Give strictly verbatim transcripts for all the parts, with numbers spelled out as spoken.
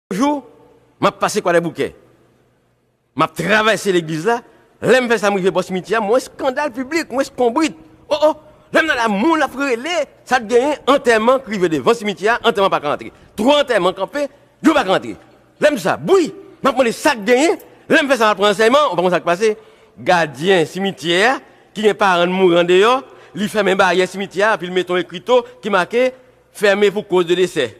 Yon jou, m ap pase Kwadèboukè. M ap travèse legliz la. Lè m fè sa, m rive bò simetyè a, m wè eskandal piblik, m wè eskonbrit. O, o! Lè m nan la, moun ap rele, sa k genyen, antèman k rive devan simetyè a, antèman pa ka antre. Twa antèman kanpe, yo pa ka antre. Lè m sa, bri, m ap mande sa k genyen. Lè m fè sa, m ap pran ransèyman, ou pa konn sa k pase. Gadyen simetyè a, ki gen paran n mouri andeyò, li fèmen baryè simetyè a, epi l mete yon ekrito ki make, Fermé pour cause de décès.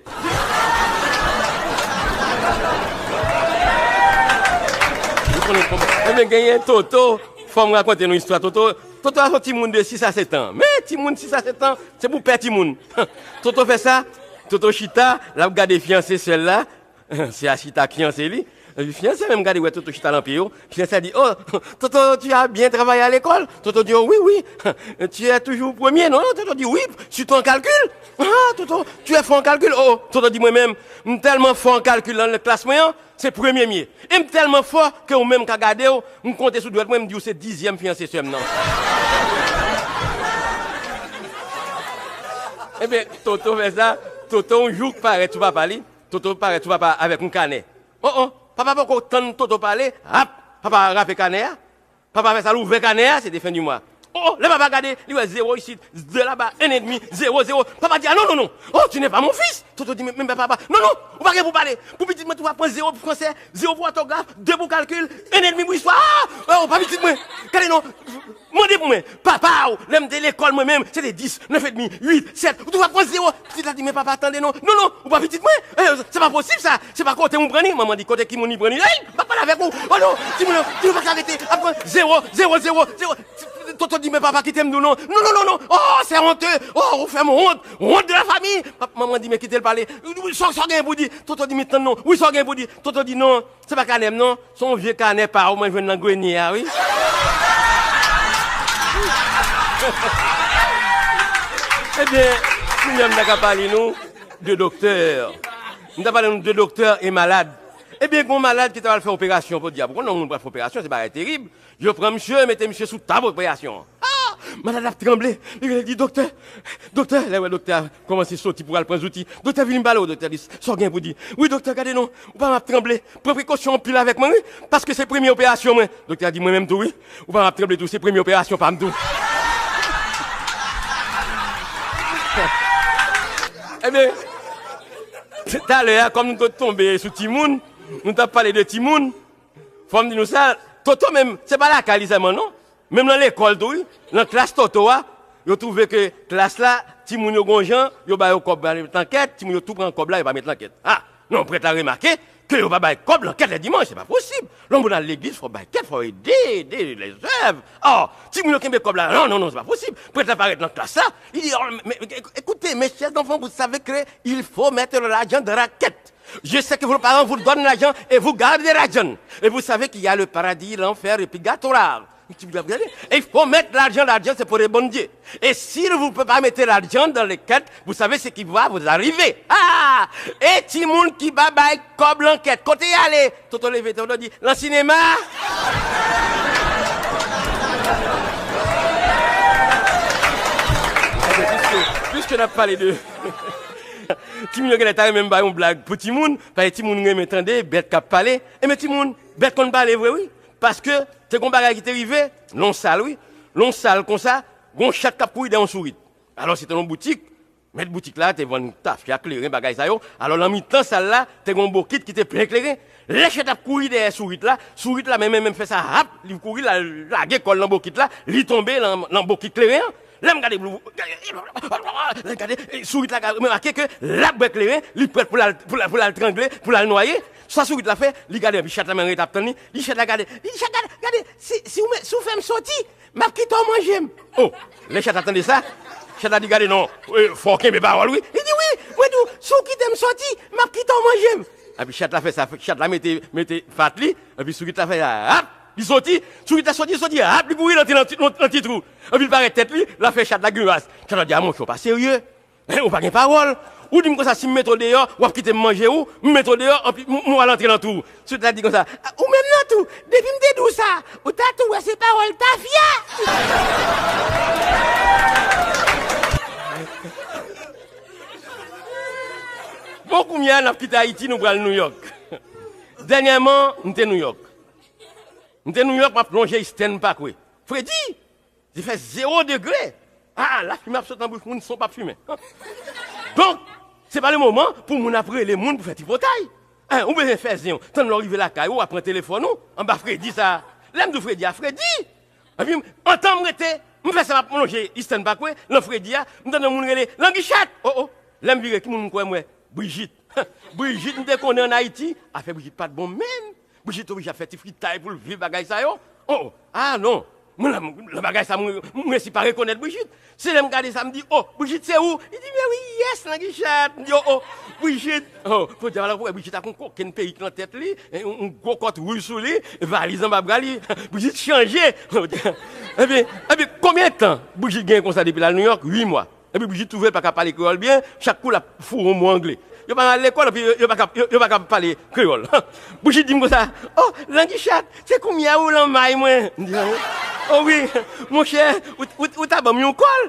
Ou konnen kòman. Ebyen, genyen Toto, fò m rakonte nou istwa Toto. Toto a se yon timoun de sis a sèt an. Men timoun sis a sèt an, se pou pè timoun. Toto fè sa, Toto chita, l ap gade fiyanse sè l la. Se a chita ak fiyanse li. Epi fiyanse menm gade wè Toto chita nan pye yo. Fiyanse a di, "Oh, Toto, tu as bien travaillé à l'école?" Toto di, "Oh, oui, oui." "Tu es toujours premier, non?" Toto di, "Oui, surtout en calcul." "Ah, Toto, tu es fort en calcul." Oh, Toto di, "Mwen menm, m tèlman fò an kalkil nan klas mwen an, se premye m ye. E m tèlman fò ke ou menm ka gade w, m konte sou dwèt mwen, m di w se dizyèm fiyanse sè m nan." Ebyen, Toto fè sa, Toto yon jou k parèt sou papa li. Toto parèt sou papa avèk yon kanè. Oh, oh, papa poko tann Toto pale, hap, papa rape kanè a. Papa fè sa, l ouvè kanè a, se te fen di mwa. Oh, oh, lè papa gade, li wè zewo isit, de laba, en edmi, zewo, zewo. Papa di, "Ah non, non, non. Oh, tu n'es pas mon fils." Toto di, "Men, men, papa, non, non, ou pa gen pou pale. Pou pitit mwen, tou w ap pran zewo pou fransè, zewo pou òtograf, de pou kalkil, en edmi pou istwa. Ah, oh, pa pitit mwen. Gade non." Mande pou mwen, papa w, lè m te lekòl mwen menm, se te dis, nèf edmi, uit, sèt, ou tou ap pran zewo. Pitit la di, "Men papa, tande non. Non, non, ou pa pitit mwen. Eh, se pa posib sa. Se pa kote m ou pran li." Manman di, "Kote ki moun li pran li?" Ey, m pa pale avèk ou. Oh non, timoun yo, timoun yo pa ka rete ap pran zewo, zewo, zewo, zewo. Toto di, "Men papa, kite m di w non. Non, non, non, non. Oh, c'est honteux. Oh, ou fè m wont. Honte de la famille." Pap-, manman di, "Men kite l pale. Sa, sa w gen pou di?" Toto di, "Men tann non. Wi, sa w gen pou di?" Toto di, "Non." Se pa kanè m non, se yon vye kanè pa w mwen jwenn nan grenye a, wi. Ebyen, kounye a m ta ka pale nou de doktè. M ta pale nou de doktè e malad. Ebyen, gen yon malad ki ta pral fè operasyon, podyab. Ou konnen yon moun pral fè operasyon, se bagay terib. Yo pran misye, mete misye sou tab operasyon. Ah! Malad la ap tranble. Li rele, li di, "Doktè, doktè." Lè wè doktè a kòmanse soti pou al pran zouti. "Doktè, vini m pale w." Doktè di, "Sa w gen pou di?" "Wi, doktè, gade non. Ou pa m ap tranble. Pran prekosyon anpil avèk mwen, wi. Paske se premye operasyon mwen." Doktè a di, "Mwen menm tou, wi. Ou pa m ap tranble tou. Se premye operasyon pa m tou." Ebyen, talè a, kòm nou te tonbe sou timoun, nou t ap pale de timoun, fò m di nou sa, Toto menm, se pa lakay li sèlman, non. Menm nan lekòl tou, wi. Nan klas Toto a, yo twouve ke klas la, timoun yo gon jan, yo ba yo kòb, ba yo met nan kèt, timoun yo tou pran kòb la, yo pa met nan kèt. Ah, non, prèt la remake ke yo pa bay kòb nan kèt lè dimanch, se pa posib. Lè yon moun al legliz, fò bay kèt, fò ede, ede lèzèv. Oh, timoun yo kenbe kòb la, non, non, non, se pa posib. Prèt la parèt nan klas la, li di, oh, mais, mais, écoutez, mes chers enfants, vous savez que il faut mettre l'argent dans la quête. Je sais que vos parents vous donnent l'argent et vous gardez l'argent. Et vous savez qu'il y a le paradis, l'enfer et purgatoire. Et il faut mettre l'argent, l'argent c'est pour les bon Dieu. Et si vous ne pouvez pas mettre l'argent dans les quêtes, vous savez ce qui va vous arriver. Ah! E timoun ki pa bay kòb nan kèt, kote y ale? Toto leve, Toto di, nan sinema. Ebyen, piske, piske n ap pale de Timoun yo genlè ta renmen m bay yon blag pou timoun, paske timoun renmen tande bèt k ap pale. Ebyen timoun, bèt konn pale vre wi. Paske te gon bagay ki te rive, nan yon sal wi, nan yon sal konsa, gon chat k ap kouri dèyè yon sourit. Alò se te nan yon boutik, mèt boutik la te vann tafya, kleren, bagay sa yo. Alò nan mitan sal la, te gon bokit ki te plen kleren. Lè chat ap kouri dèyè sourit la, sourit la menm, menm, menm fè sa, hap, li kouri, l al lage kò l nan bokit la, li tonbe nan, nan bokit kleren an. Lè m gade, lè m gade, sourit la remake ke l ap bwè kleren, li prèt pou l al, pou l al, pou l al trangle, pou l al nwaye. Sa sourit la fè, li gade, epi chat la menm ret ap tann li, li chat la gade, li di chat la gade, gade, si, si w, si w fè m soti, m ap kite w manje m. Oh, lè chat la tande sa, chat la di, gade non, eh, fò w kenbe pawòl wi. Li di, wi, mwen di w, si w kite m soti, m ap kite w manje m. Epi chat la fè sa, chat la mete, mete pat li, epi sourit la fè sa, hap, li soti, sourit la soti, soti, hap, li kouri rantre nan ti, nan, nan ti twou. Epi l parèt tèt li, l ap fè chat la grimas. Chat la di, a monchè, w pa serye. Hein, ou pa gen pawòl. Ou di m konsa, si m mete w deyò, w ap kite m manje ou, m mete w deyò, anpi m, m al antre nan twou. Sourit la di konsa, a, ou menm nan tou, depi m te di w sa, ou ta tou wè se pawòl tafya. Bon, kounye a, n ap kite Ayiti, nou pral Nouyòk. Dènyèman, m te Nouyòk. M te Nouyòk, m ap lonje Eastern Parkway. Fredi, li fè zewo degre. Ah, lafimen ap sot nan bouch moun san w p ap fimen. Donk, se pa le moman pou moun ap rele moun pou fè tripotay. Hein, ou bezwen fè zen w. Tann lè w rive lakay ou, w ap pran telefòn ou anba fredi sa. Lè m di w fredi a, fredi. Epi, antan m rete, m fè sa, m ap lonje Eastern Parkway, nan fredi a, m tande yon moun rele, Langichèt! Oh, oh! Lè m vire, ki moun m kwè m wè? Brijit. Brijit, m te konnen ann Ayiti, afè Brijit pa t bon menm. Brijit oblije ap fè ti fritay pou l viv bagay sa yo. Oh, oh! Ah, non! Mwen, la, la bagay sa, mwen, mwen resi pa rekonèt Brijit. Se lè m gade sa, m di, oh, Brijit, se ou? Li di, men wi, yes, Langichèt. M di, oh, oh, Brijit. Oh, podyab, alò, pou wè Brijit ak yon kokenn perik nan tèt li, yon, yon gwo kòt wouj sou li, valiz anba bra li. Brijit chanje. Epi, epi, konbyen tan Brijit gen konsa depi l al Nouyòk? Uit mwa. Epi Brijit twouve l pa ka pale kreyòl byen, chak kou l ap foure yon mo angle. Yo pa al lekòl, epi yo, yo pa ka, yo, yo pa ka pale kreyòl. Brijit di m konsa, oh, Langichèt, se kounye a ou lan may mwen. M di, oh wi, monchè, ou, ou, ou ta ban m yon kòl.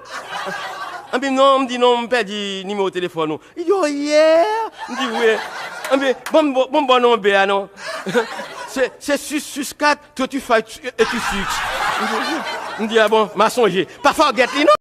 Epi non, m di non, m pèdi nimewo telefòn ou. Li di, oh yeah! M di, wi. Epi, bon, bon, bon, bon, non, bè a non. Se, se sis sis kat, twenty five, eighty six. M di, ah bon, m a sonje. Pa forget li non.